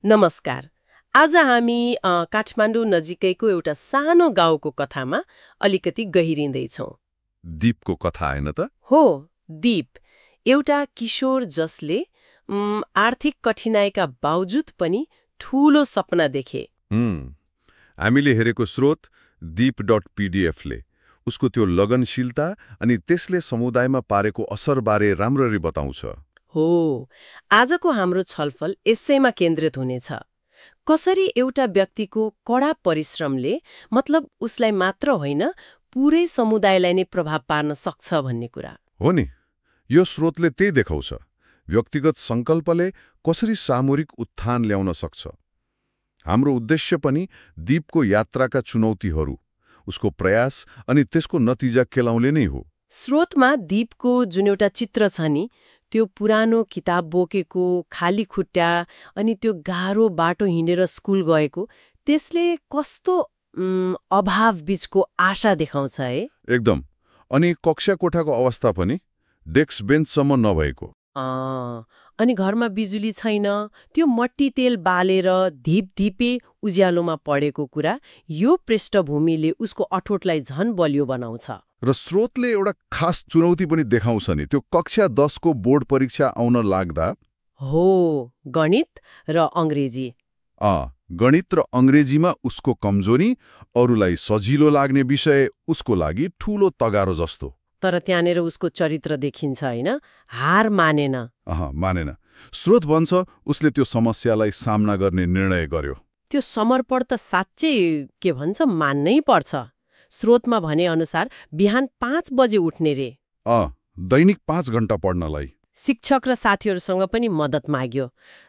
नमस्कार। आज हामी काठमाडौँ नजिकैको एउटा सानो गाउँको कथामा अलिकति गहिरिँदैछौँ। दीपको कथा होइन त? हो, दीप एउटा किशोर जसले आर्थिक कठिनाइका बावजुद पनि ठूलो सपना देखे। हामीले हेरेको स्रोत दीप.pdf-ले उसको त्यो लगनशीलता अनि त्यसले समुदायमा पारेको असरबारे राम्ररी बताउँछ। हो, आजको हाम्रो छलफल यसैमा केन्द्रित हुनेछ। कसरी एउटा व्यक्तिको कडा परिश्रमले मतलब उसलाई मात्र होइन पुरै समुदायलाई नै प्रभाव पार्न सक्छ भन्ने कुरा हो नि। यो स्रोतले त्यही देखाउँछ, व्यक्तिगत संकल्पले कसरी सामूहिक उत्थान ल्याउन सक्छ। हाम्रो उद्देश्य पनि दीपको यात्राका चुनौतीहरू, उसको प्रयास अनि त्यसको नतिजा केलाउने नै हो। स्रोतमा दीपको जुन एउटा चित्र छ नि, त्यो पुरानो किताब बोकेको, खाली खुट्टा अनि त्यो गाह्रो बाटो हिँडेर स्कुल गएको, त्यसले कस्तो अभाव बीचको आशा देखाउँछ है। एकदम। अनि कक्षा कोठाको अवस्था पनि डेस्क बेन्चसम्म नभएको। अनि घरमा बिजुली छैन, त्यो मट्टी तेल बालेर धिपधिपे उज्यालोमा पढेको कुरा, यो पृष्ठभूमिले उसको अठोटलाई झन बलियो बनाउँछ। र स्रोतले एउटा खास चुनौती पनि देखाउँछ नि, त्यो कक्षा 10 को बोर्ड परीक्षा आउन लाग्दा। हो, गणित र अङ्ग्रेजी। गणित र अङ्ग्रेजीमा उसको कमजोरी, अरूलाई सजिलो लाग्ने विषय उसको लागि ठूलो तगारो जस्तो। तर त्यहाँनिर उसको चरित्र देखिन्छ होइन, हार मानेन। मानेन। स्रोत भन्छ उसले त्यो समस्यालाई सामना गर्ने निर्णय गर्यो। त्यो समर्पण त साँच्चै के भन्छ मान्नै पर्छ। स्रोतमा भने अनुसार बिहान 5 बजे उठ्ने रे। दैनिक 5 घण्टा पढ्नलाई। शिक्षक र साथीहरूसँग पनि मद्दत माग्यो।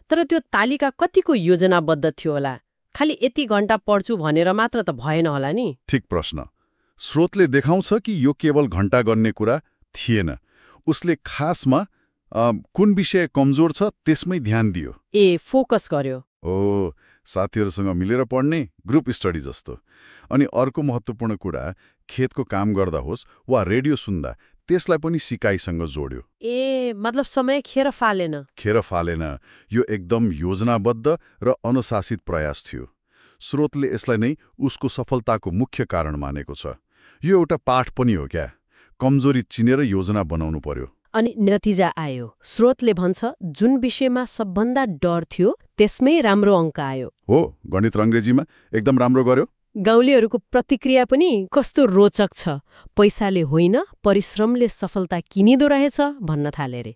तर त्यो तालिका कतिको योजनाबद्ध थियो होला? खालि यति घण्टा पढ्छु भनेर मात्र त भएन होला नि। ठिक प्रश्न। स्रोतले देखाउँछ कि यो केवल घण्टा गर्ने कुरा थिएन। उसले खासमा कुन विषय कमजोर छ त्यसमै ध्यान दियो। फोकस गर्यो। साथीहरूसँग मिलेर पढ्ने, ग्रुप स्टडी जस्तो। अनि अर्को महत्त्वपूर्ण कुरा, खेतको काम गर्दा होस् वा रेडियो सुन्दा, त्यसलाई पनि सिकाइसँग जोड्यो। मतलब समय खेर फालेन। यो एकदम योजनाबद्ध र अनुशासित प्रयास थियो। स्रोतले यसलाई नै उसको सफलताको मुख्य कारण मानेको छ। यो एउटा पाठ पनि हो क्या, कमजोरी चिनेर योजना बनाउनु पर्यो। अनि नतिजा आयो। स्रोतले भन्छ जुन विषयमा सबभन्दा डर थियो त्यसमै राम्रो अङ्क आयो। हो, गणित र अङ्ग्रेजीमा एकदम राम्रो गर्यो। गाउँलेहरूको प्रतिक्रिया पनि कस्तो रोचक छ। पैसाले होइन परिश्रमले सफलता किनिदो रहेछ भन्न थाले रे।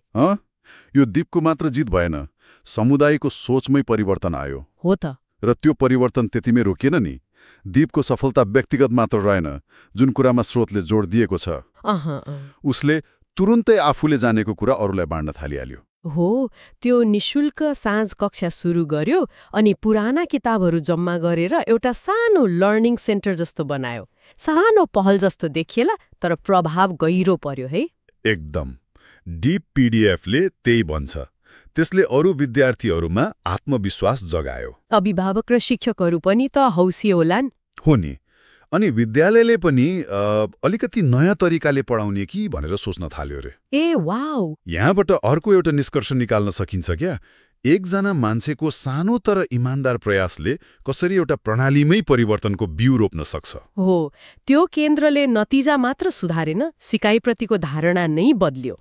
यो दीपको मात्र जित भएन, समुदायको सोचमै परिवर्तन आयो। हो त। र त्यो परिवर्तन त्यतिमै रोकिएन नि। दीपको सफलता व्यक्तिगत मात्र रहेन, जुन कुरामा स्रोतले जोड दिएको छ। उसले तुरुन्तै आफूले जानेको कुरा अरूलाई बाँड्न थालिहाल्यो। हो, त्यो निशुल्क साँझ कक्षा सुरु गर्यो अनि पुराना किताबहरू जम्मा गरेर एउटा सानो लर्निङ सेन्टर जस्तो बनायो। सानो पहल जस्तो देखिएला, तर प्रभाव गहिरो पर्यो है। एकदम। डीप पीडीएफले त्यही भन्छ। त्यसले अरू विद्यार्थीहरूमा आत्मविश्वास जगायो। अभिभावक र शिक्षकहरू पनि त हौसिए होलान्। हो नि। अनि विद्यालयले पनि अलिकति नयाँ तरिकाले पढाउने कि भनेर सोच्न थाल्यो रे। वाउ। यहाँबाट अर्को एउटा निष्कर्ष निकाल्न सकिन्छ क्या। एकजना मान्छेको सानो तर इमान्दार प्रयासले कसरी एउटा प्रणालीमै परिवर्तनको बिउ रोप्न सक्छ। हो, त्यो केन्द्रले नतिजा मात्र सुधारेन, सिकाइप्रतिको धारणा नै बदल्यो।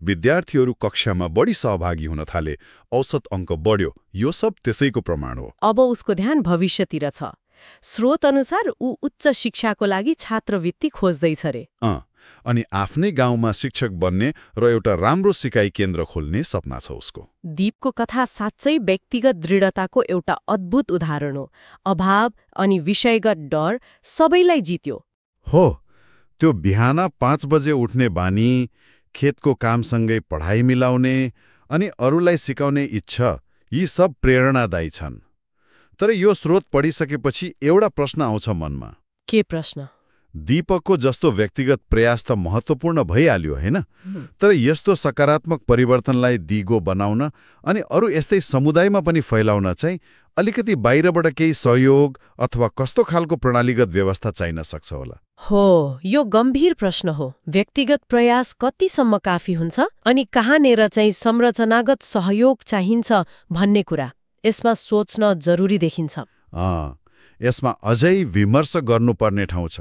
विद्यार्थीहरू कक्षामा बढी सहभागी हुन थाले, औसत अङ्क बढ्यो। यो सब त्यसैको प्रमाण हो। अब उसको ध्यान भविष्यतिर छ। स्रोत अनुसार ऊ उच्च शिक्षाको लागि छात्रवृत्ति खोज्दैछ रे। अनि आफ्नै गाउँमा शिक्षक बन्ने र एउटा राम्रो सिकाइ केन्द्र खोल्ने सपना छ उसको। दीपको कथा साँच्चै व्यक्तिगत दृढताको एउटा अद्भुत उदाहरण हो। अभाव अनि विषयगत डर सबैलाई जित्यो। हो, त्यो बिहान 5 बजे उठ्ने बानी, खेतको कामसँगै पढाइ मिलाउने अनि अरूलाई सिकाउने इच्छा, यी सब प्रेरणादायी छन्। तर यो स्रोत पढिसकेपछि एउटा प्रश्न आउँछ मनमा। के प्रश्न? दीपकको जस्तो व्यक्तिगत प्रयास त महत्त्वपूर्ण भइहाल्यो हैन, तर यस्तो सकारात्मक परिवर्तनलाई दिगो बनाउन अनि अरू यस्तै समुदायमा पनि फैलाउन चाहिँ अलिकति बाहिरबाट केही सहयोग अथवा कस्तो खालको प्रणालीगत व्यवस्था चाहिन सक्छ होला? हो, यो गम्भीर प्रश्न हो। व्यक्तिगत प्रयास कतिसम्म काफी हुन्छ अनि कहाँनेर चाहिँ संरचनागत सहयोग चाहिन्छ भन्ने कुरा। यसमा सोच्न जरुरी देखिन्छ। यसमा अझै विमर्श गर्नुपर्ने ठाउँ छ।